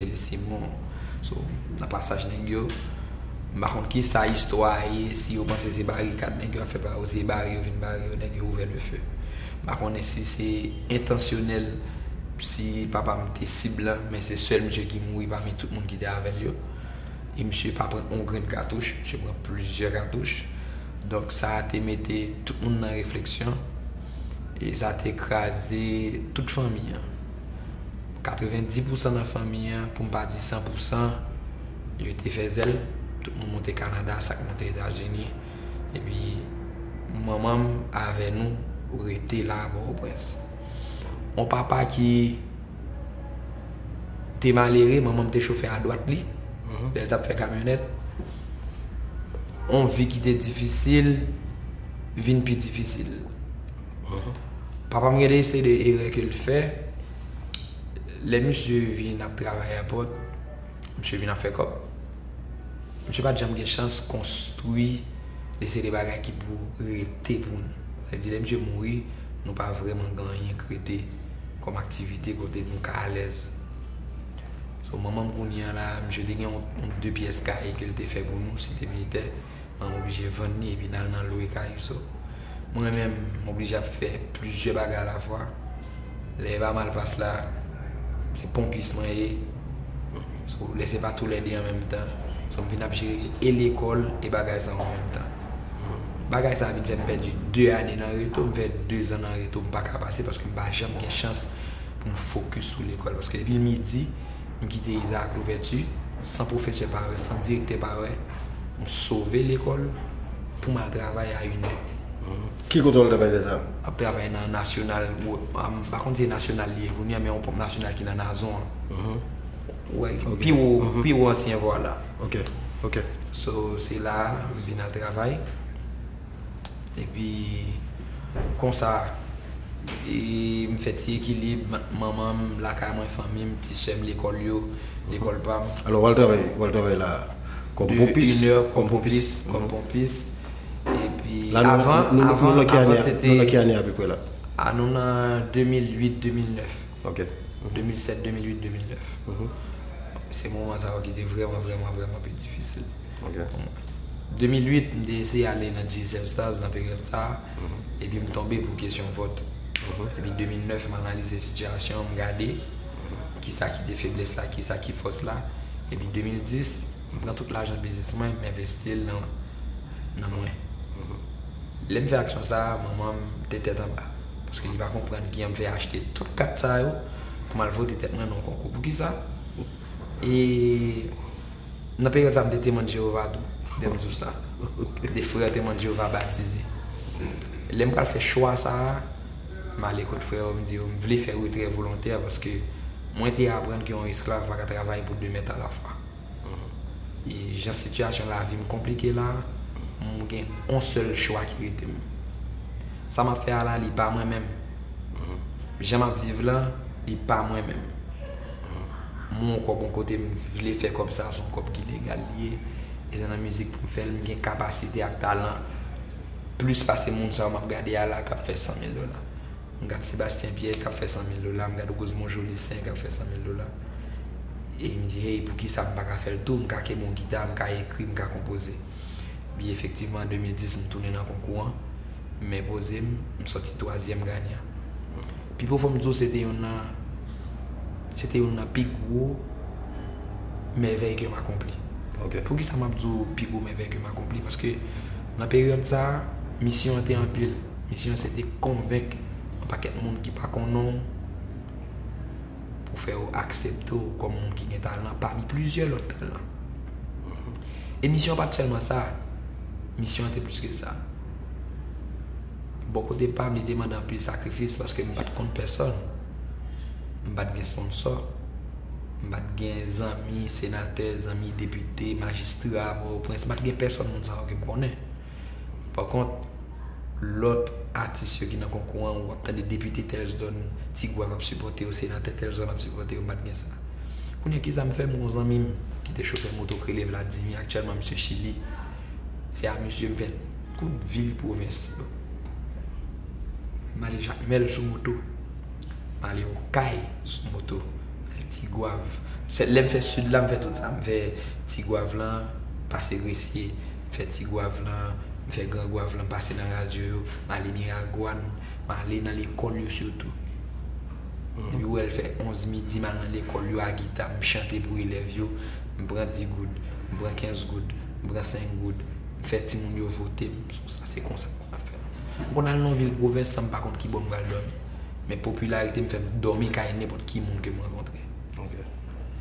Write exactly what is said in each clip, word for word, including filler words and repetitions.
rele Simon. So, nan pasaj nèg yo, m pa konn ki sa istwa a ye, si yo panse se barikad nèg yo ap fè pa yo, se bare yo vin bare yo, nèg yo ouvè le feu. M pa konnen si se entansyonèl, si papa m te sib lan, men se sèl misye ki mouri pami tout moun ki te avè l yo. E misye pa pran yon grenn katouch, misye pran plizyè katouch. Donk sa a te mete tout moun nan refleksyon. E sa te kraze tout fanmi an. Katrevenndis pousan nan fanmi an, pou m pa di san pousan, yo te fè zèl. Tout moun monte Kanada, sa k monte Etazini. Epi manman m avè nou rete la a Pòtoprens. On papa ki te malere, manman m te chofè a dwat li, lè l t ap fè kamyonèt. On vi ki te difisil vin pi difisil. Papa m gen de seri de erè ke l fè. Lè misye vin ap travay a Pòt, misye vin ap fè kòb. Misye pa t janm gen chans konstwi de seri de bagay ki pou rete pou nou. Sa vle di, lè misye mouri, nou pa vrèman gen anyen k rete kòm aktivite kote nou ka alèz. So, manman m kounye a la, misye te gen yon, yon de pyès kay ke l te fè pou nou, Site Militè. Mwen oblije vann li epi n al nan lwe kay. So, mwen menm, m oblije ap fè plizyè bagay alafwa. Lè e pa Malpas la, se ponpis mwen ye. So, lè se pa toulède an menm tan. So, m vin ap jere e lekòl e bagay sa yo an menm tan. Bagay sa a vin fè m pèdi de ane nan reto, m fè de zan nan reto, m pa ka pase paske m pa janm gen chans pou m fokis sou lekòl. Paske depi l midi, m kite Izaak Louvèti, san pwofesè pa wè, san direktè pa wè, m sove lekòl pou m al travay a inè. Ki kote w al travay lè sa a? M ap travay nan Nasyonal, m pa konn si se Nasyonal li ye kounye a, men yon ponp Nasyonal ki nan Nazon an. Pi wo, pi wo ansyen vwa la. Ok, ok. So, se la a m vin al travay. Epi, konsa, e, m fè ti ekilib, manman m lakay mwen, fanmi m, ti sè m lekòl yo, lekòl pa m. Alò, w al travay, w al travay la kòm ponpis? Inè, kòm ponpis, kòm ponpis. Epi, avan, avan, avan se te. Nou nan ki ane apeprè la? A, nou nan de mil uit, de mil nèf. Ok. De mil sèt, de mil uit, de mil nèf. Se moman sa yo ki te vrèman, vrèman, vrèman pi difisil. Ok. De mil uit, m te eseye ale nan Digicel Stars nan peryòd sa a, epi m tonbe pou kesyon vòt. Epi de mil nèf, m analize sitiyasyon an, m gade kisa ki te feblès la, kisa ki fòs la. Epi de mil dis, m pran tout lajan biznis mwen, m envesti l nan, nan mwen. Lè m fè aksyon sa a, manman m te tèt anba. Paske li pa konprann kijan m fè achte tout kat sa yo pou m al vote tèt mwen nan yon konkou. Poukisa? E nan peryòd sa a, m te Temwen Jewova tou, lè m di w sa. De frè Temwen Jewova batize. Lè m pral fè chwa sa a, m ale kot frè yo, m di yo, m vle fè retrè volontè paske mwen te aprann ke yon esklav pa ka travay pou de mèt alafwa. E jan sitiyasyon lavi m konplike la, m gen yon sèl chwa ki rete m. Sa m ap fè a la, li pa mwen menm. Jan m ap viv la, li pa mwen menm. M wè yon kòb yon kote, m vle fè kòb sa, se yon kòb ki legal li ye. E se nan mizik pou m fè l, m gen kapasite ak talan plis pase moun sa yo m ap gade a la k ap fè san mil dola. M gad Sebastien Pierre k ap fè san mil dola, m gad Rosemond Jolicin k ap fè san mil dola. E m di, hey, poukisa m pa ka fè l tou? M ka kenbe yon gita, m ka ekri, m ka konpoze. Epi efektivman, an de mil dis, m tounen nan konkou an, m enpoze m, m sòti twazyèm ganyan. Pi pwofon m di w, se te youn nan, se te youn nan pi gwo mèvèy ke m akonpli. Poukisa m ap di w pi gwo mèvèy ke m akonpli? Paske nan peryòd sa a, misyon an te anpil. Misyon an se te konvenk yon pakèt moun ki pa konnen w pou fè yo aksepte w kòm moun ki gen talan pami plizyè lòt talan. E misyon an pa t sèlman sa. Misyon an te plis ke sa. Bò kote pa m, li te mande anpil sakrifis paske m pa t konn pèsòn. M pa t gen sponsò. M pa t gen zanmi senatè, zanmi depite, majistra Pòtoprens. M pa t gen pèsòn moun sa yo ke m konnen. Pa kont, lòt atis yo ki nan konkou an, w ap tande depite tèl zòn, Ti Gwav ap sipòte yo, senatè tèl zòn ap sipòte yo, m pa t gen sa. Kounye a, kisa m fè? M gen yon zanmi m ki te chofè moto k rele Vladimir, aktyèlman misye Chili. Se a misye m fè tout vil pwovens yo. M ale Jakmèl sou moto. M ale Okay sou moto. M ale Ti Gwav. Se lè m fè sid la, m fè tout sa. M fè Ti Gwav lan pase Gresye, m fè Ti Gwav lan, m fè Gran Gwav lan pase nan radyo yo, m ale Miragwàn, m ale nan lekòl yo sitou. Depi w wè l fè onz midi, m al nan lekòl yo a gita, m chante pou elèv yo, m pran dis goud, m pran kenz goud, m pran senk goud, m fè timoun yo vote m. Sa se konsa m ap fè. M konn al nan yon vil pwovens san m pa konn ki bò m pral dòmi. Men popilarite m fè m dòmi kay nenpòt ki moun ke m rankontre.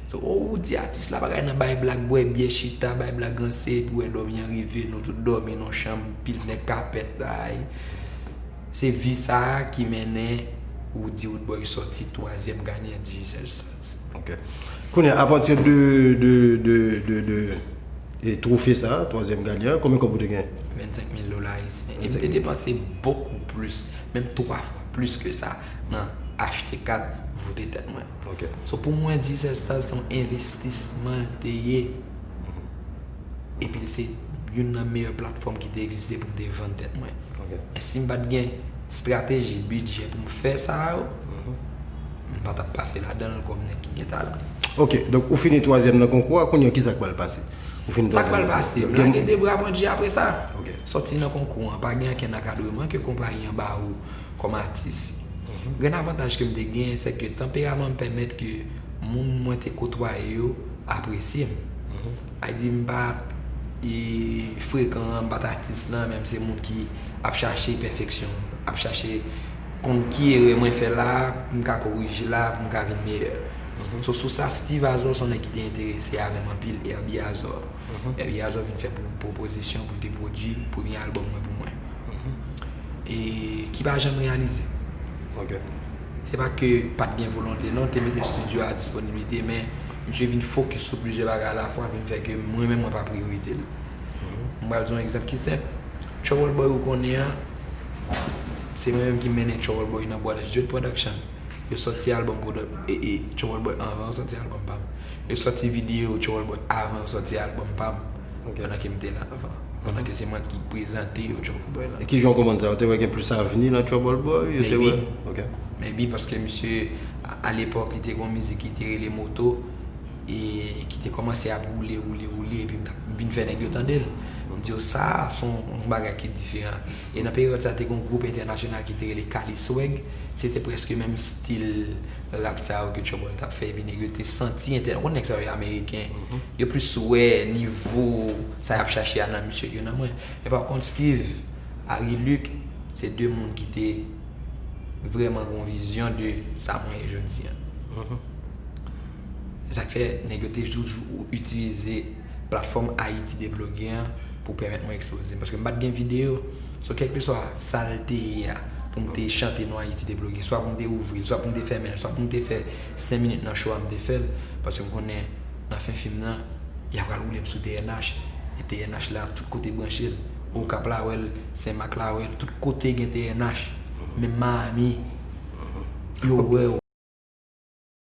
So, oh, ou di atis la bagay nan bay blag, bwè byè, chita, bay blag ranse, epi wè dòmi an rive, nou tout dòmi nan chanm, pil nèg kapèt, ay. Se vi sa a ki mennen Roody Roodboy sòti twazyèm ganyan Digicel Stars. Ok. Kounye a, apati de, de, de, de, de e twofe sa, twazyèm ganyan, konbyen kòb ou te gen? Vennsenk mil dola ayisyen. E m te depanse bokou plis, menm twa fwa plis ke sa, nan achte kat, vote tèt mwen. Ok. So pou mwen, Digicel Stars se yon envestisman l te ye. Epi l se youn nan meyè platfòm ki te egziste pou m te vann tèt mwen. Ok. Men si m pa t gen estrateji, bidjè pou m fè sa yo, m pa t ap pase ladan l kòm nèg ki gen talan. Ok, donk ou fini twazyèm nan konkou a, kounye a ki sa k pral pase? Ou fini Sa k pral twazyèm nan- pase? M Gen- lage de bra bondye apre sa. Ok. Sòti nan konkou an, pa gen ankenn ankadreman ke konpayi an ba ou kòm atis. Grenn avantaj ke m te gen, se ke tanperaman m pèmèt ke moun mwen te kotwaye yo apresye m. Ay di m pa e, frekan, m pa t atis lan, men m se moun ki ap chache pèfeksyon, ap chache konn ki erè mwen fè la, pou m ka korije la, pou m ka vin meyè. So sou sa, Steve Azor se yon nèg ki te enterese avè m anpil, Herby Azor. Herby Azor vin fè pou pwopozisyon pou l te pwodui premye albòm mwen pou mwen. E ki pa janm reyalize. Ok. Se pa ke pa t gen volonte non, te mete estidyo a disponibilite, men misye vin fokis sou plizyè bagay alafwa, vin fè ke mwen menm mwen pa priyorite l. M pral di yon egzanp ki senp. Trouble Boy ou konnen an, se mwen menm ki mennen Trouble Boy nan Brothers Dread Production. Yo sòti albòm Brothers e, e Trouble Boy anvan yo sòti albòm pa m. Yo sòti videyo Trouble Boy avan yo sòti albòm pa m. Pandan ke m te la anvan. Pandan ke se mwen ki prezante yo Trouble Boy lan. E kijan w konprann sa? Ou te wè gen plis avni nan Trouble Boy? Ou te wè? Maybe. Ok. Maybe paske misye, a, alepòk, li te gen yon mizik ki te rele Moto, e ki te kòmanse ap woule, woule, woule, epi m t ap vin fè nèg yo tande l. M di yo, sa, se yon, yon bagay ki diferan. E nan peryòd sa, te gen yon gwoup entènasyonal ki te rele Cali Swag. Se te prèske menm stil rap sa yo ke Trouble t ap fè, epi nèg yo te santi entè-, ou konn nèg sa yo ameriken. Yo plis wè nivo sa y ap chache a nan misye ke nan mwen. Men pa kont, Steve, Harry Luc, se de moun ki te vrèman gen yon vizyon de sa mwen ye jodi an. Se sa k fè nèg yo te toujou itilize platfòm Ayiti Debloge an pou pèmèt mwen ekspoze m. Paske m pa t gen videyo. So, kèlkeswa sa l te ye a, pou m te chante non Ayiti Debloge, swa pou m te ouvri l, swa pou m te fèmen l, swa pou m te fè senk minit nan show a, m te fè l. Paske m konnen nan fen fim nan, y a pral woule m sou T N H. E T N H la, tout kote branche l. Okap la wè l, Senmak la wè l, tout kote gen T N H. Menm Miami, yo wè w.